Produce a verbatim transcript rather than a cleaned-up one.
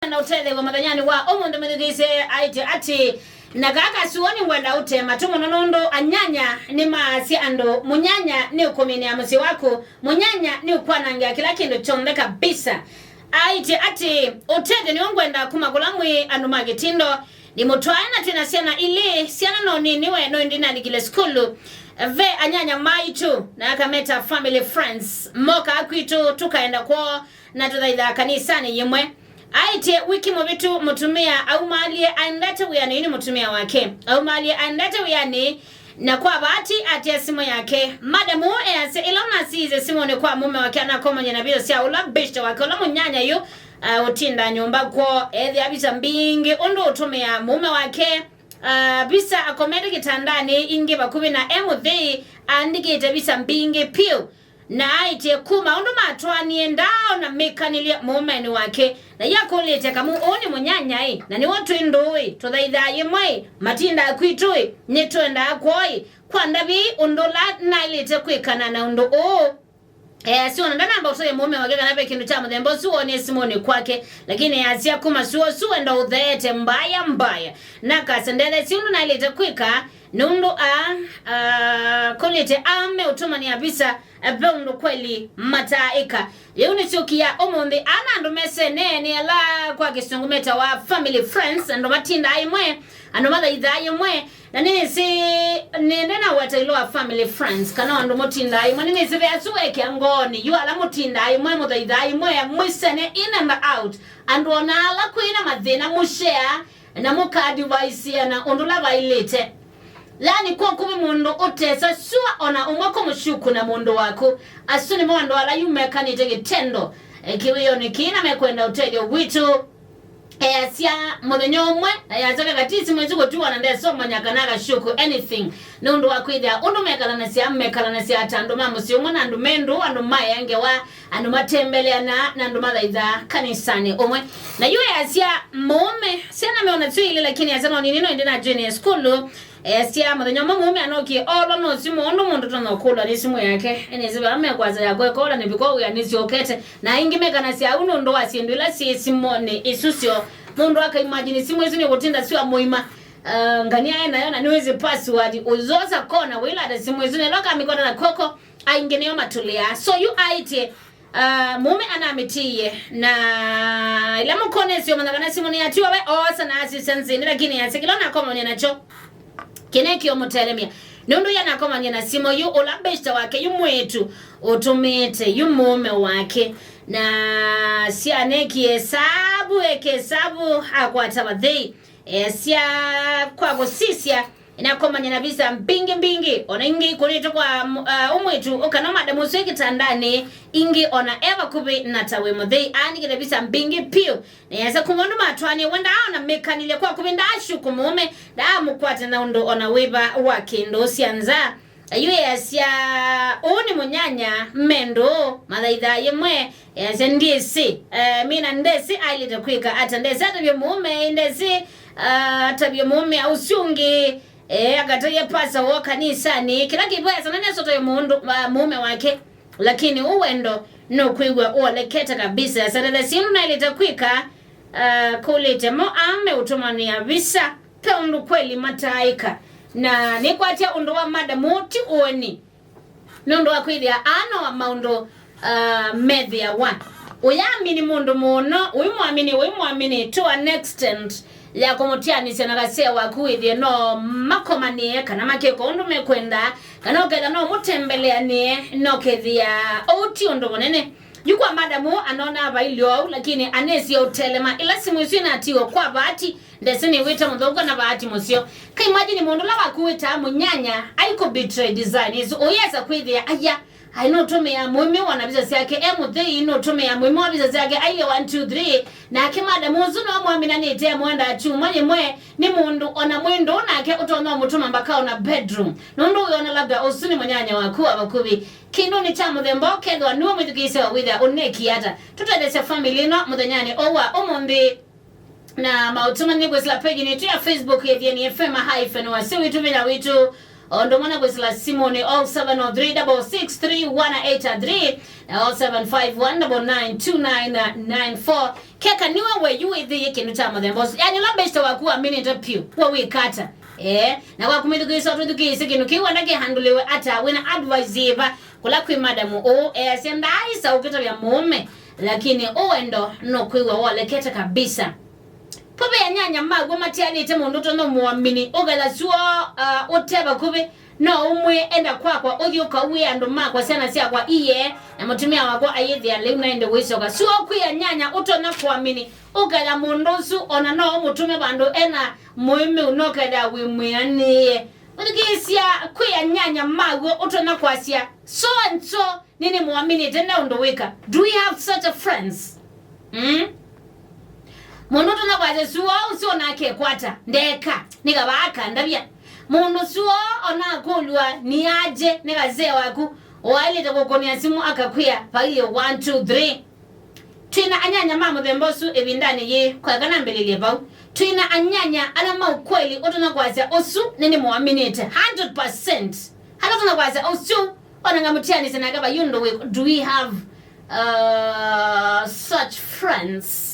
Na ũtethew'a mũthenyanĩ wa ũmũnthĩ, mwĩthukĩĩsye aĩtye atĩ, na kaa kasuo nĩngwenda ũte matũ mũno, nũndũ anyanya nĩmaasya andũ, mũnyanya nĩũkũminĩa mũsyĩ waku, mũnyanya nĩũkwanangĩa kĩla kĩndũ kyonthe kabisa. Aĩtye atĩ, ũtethyo nĩw'o ngwenda kuma kũla mwĩ andũ ma kĩtindo. Nĩmũtwae na twĩ na syana ilĩ, syana no nini we, no ĩndĩ nalikile sukulu. Ve anyanya maitũ, na akameta family friends, mokaa kwitũ, tũkaenda kwoo, na tũthaithaa kanisanĩ yĩmwe. Aĩtye wiki mũvĩtu mũtumĩa aumaalye aendete wĩanĩ, yu nĩ mũtumĩa wake, aumaalye aendete wĩanĩ, na kwa vaati atia simũ yake. Madamu easya, ĩla ũnasiisye simũnĩ kwa mũme wake, anakomany'a na visa sya ũla beshte wake, ũla mũnyanya yu, uh, ũtindaa nyũmba kwoo, ethĩa visa mbingĩ ũndũ ũtũmĩaa mũme wake, uh, visa akomete kĩtandanĩ, ingĩ vakuvĩ na e mũthei, aandĩkĩte visa mbingĩ piũ. Na aĩtye kuma ũndũ matwaanie, ndaaona mĩkanĩlye mũũmenĩ wake. Na yu akũlĩte kamu, ũũ nĩ mũnyanya-ĩ, na nĩw'o twĩ ndũũ-ĩ, tũthaithaa yĩmwe-ĩ, matindaa kwitũ-ĩ, nĩtwendaa kwoo-ĩ, kwa ndavĩ ũndũ ũla naĩlĩte kwĩkana na ũndũ ũũ? Easya ona ndanamba ũtavya mũũme wake kana ve kĩndũ kya mũthemba ũsu woonie simũnĩ kwake, lakini easya kuma sua ũsu wendo ũtheete mbaya mbaya. Nakasya, ndetheesye ũndũ naĩlĩte kwĩka, nũndũ a, a, kũlĩte ame ũtũmanĩa visa, ve ũndũ kweli mataaĩka. Yĩu nĩsyo kĩya ũmũnthĩ, ana andũ mesenee nĩ ala kwa kĩsũngũ metawa family friends, andũ matindaa ĩmwe, andũ mathaithaa ĩmwe, na nĩnĩsĩ nĩende na wata ĩlo wa family friends, kana andũ mũtindaa ĩmwe, nĩnĩsĩ ve asu wekĩa ngoonĩ, yu ala mũtindaa ĩmwe, mũthaithaa ĩmwe, mwĩsene in and out, andũ ona ala kwĩna mathĩna mũshare, na mũkaadvaisiana ũndũ ũla vaĩlĩte. Yani, kwa kũvĩ mũndũ ũtesa sua ona ũmwe kũmũshukuna mũndũ waku. Asu nĩmo andũ ala yu mekanĩte kĩtendo, eh, kĩwĩonĩ kĩĩ na mekwenda ũtethyo witũ. Easya mũthenya ũmwe, na yasya ve katisi mwezi kũtiwa na ndesomanya kana akashuku anything. Nũndũ wa kwĩthĩa ũndũ mekalanasya, mekalanasya ta andũ ma mũsyĩ ũmwe na andũ me ndũũ, andũ maea ngewa, andũ matembeleana, na andũ mathaithaa kanisanĩ ũmwe. Na yu easya mũũme, syana meona syo ilĩ, lakini easya no nini no ĩndĩ na join sukulu. Easya mũthenya ũmwe mũũme anokie olwa no simũ, ũndũ mũndũ ũtonya ũkũlwa nĩ simũ yake. Enĩsĩ vaa mekwasa yakwa ĩkola nĩ viko wĩa nĩsyokete. Na aingĩ mekanasya au nũndũ wa syĩndũ ila syĩ simũnĩ isu syo. Mũndũ akaimagine simũ isu nĩ kũtinda sua mũima. Uh, ngania e nayo na nĩwĩsĩ password. Ũzosa kona wĩlata simũ isu nelo kamĩkwata na kw'oko. Aingĩ nĩo matũlĩaa. So yu aĩtye, uh, mũũme anamĩtiie, na ĩla mũkonesyo manya kana simũ nĩyatiwa we oosa na asisya nzĩnĩ, lakini yasya kĩla nakomanie nakyo kĩnekĩo mũtelemya. Nũndũ yanakomanie na simũ yu ũla beshte wake yu mwĩĩtu ũtũmĩĩte yu mũũme wake, na syanekie savu, eke savu akwata vathei. Easya kwa kũsisya, inakomany'a na visa mbingĩ mbingĩ, ona ingĩ ikũnĩtwe kwa m-, ah, ũmwĩtu, kana madamu ũsu kĩtandanĩ, ingĩ ona e vakuvĩ na ta wĩ mũthei, aandĩkĩte visa mbingĩ piũ. Na yasya kuma ũndũ matwaanie, we ndaaona mĩkanĩlye kwa kũvĩ, ndaashuku mũũme, ndaamũkwata na ũndũ ona wĩva wa kĩndũ sya nza. Yu easya, ũũ nĩ mũnyanya, me ndũũ, mathaithaa yĩmwe, easya, ndyĩsĩ, eh, mina ndesĩ aĩlĩte kwĩka ata, ndesĩ atavye mũũme, ndesĩ, ah, atavye mũũme ũsu ũngĩ, eh, akatavye pasa woo kanisanĩ, kĩla kĩvo easya na nesotavye mũndũ, ah, mũũme wake, lakini ũũ wendo nũkwĩw'a ũolekete kabisa, easya ndesĩ ũndũ naĩlĩte kwĩka, ah, kũlĩte mo ame ũtũmanĩa visa. Pe ũndũ kweli mataaĩka, na nĩkwatya ũndũ wa madamu ti ũeni, nũndũ wa kwĩthĩa aana wa maũndũ, uh, methĩawa. Ũyamini mũndũ mũno, ũimwamini, ũimwamini to an extent ya kũmũtianĩsya na kasee waku wĩthĩe no makomanĩe kana makĩka ũndũ mekwenda, kana ũketha no mũtembeleanĩe, no kethĩa ũu ti ũndũ mũnene. Yu kwa madamu anona vailyo au, lakini anĩsie ũtelema ĩla simũ isu inatiwa kwa vaati. Ndesĩ nĩwĩte mũthũku na vaati mũseo. Ka imagine mũndũ ũla wakuĩtaa mũnyanya aikũ betray design isu, ũyesa kwĩthĩa, aya, ai nũtũmĩa mũĩmi wona visa syake e mũthei, nũtũmĩa mũĩmi wa visa syake ailye one, two, three, nake madamu ũsu no mwaminanĩte amwenda kyumwa yĩmwe, nĩ mũndũ ona mwĩ ndũũ nake ũtonya ũmũtũma mbaka ona bedroom, nũndũ wĩona labda ũsu nĩ mũnyanya waku wa vakuvĩ. Kĩndũnĩ kya mũthemba ũkethĩwa nĩwe mwĩthukĩĩsya wa wĩthĩa ũneki ata? Tũtetheesya family ĩno mũthenyanĩ ũũ wa ũmũnthĩ. Na maũtũmani nĩ kwĩsĩla page yitũ ya Facebook ya Thieni F M hyphen Wasya Witũ Vinya Witũ, o ũndũ ũmwe na kwĩsĩla simũnĩ oh seven oh three double six three one eight three na oh seven five one double nine two nine nine four. Keka nĩwe we yu wĩthĩie kĩndũ kya mũthemba ũsu. Yaani, ũla beshte waku waminĩte pyũ, we wĩka ata? Eh, na waku mĩthukĩĩsya ũtũthukĩĩsye kĩndũ kĩu wenda kĩhandũlĩwe ata? Wĩna advice yĩva kũla kwĩ madamu ũũ easya ndaaĩsa ũkĩtavya mũũme, lakini ũwendo no kwĩw'a wolekete kabisa. Vo ve anyanya maw'o matialĩte mũndũ ũtonya mũamini, ũkela suo, uh, ũte vakuvĩ, no ũmwĩe, "Enda kwakwa, ũthi ũkauĩe andũ makwa, syana syakwa iyee, na mũtumĩa wakwa ayĩthĩa lĩu na ĩndĩ wĩsyoka." Suo kwĩ anyanya ũtonya kũamini, ũkela mũndũ ũsu ona no ũmũtũme vandũ ena mũĩmĩu, no kethĩa wĩ mwĩanĩĩe. Ũthikĩĩsya, kwĩ anyanya maw'o ũtonya kwasya, "So and so, nĩnĩmũaminĩte, nde ũndũ wĩka." Do we have such a friends? Mm? Mũndũ ũtonya kwasya, "Suo ũsu onake ekwata, ndeka, nĩ kavaa akandavya." Mũndũ suo ona akũlw'a nĩ aje nĩ kazee waku, ũaĩlĩte kũkũnĩa simũ akakwĩa, "Vailye one, two, three." Twĩna anyanya ma mũthemba ũsu ĩvindanĩ yĩĩ, kweka nambĩlĩlye vau. Twĩna anyanya ala ma ũkweli ũtonya kwasya, "Ũsu nĩnĩmũaminĩte, hundred percent." Ala ũtonya kwasya, "Ũsu, ona ngamũtianĩsya nake vai ũndũ wĩkũ." Do we have, uh, such friends?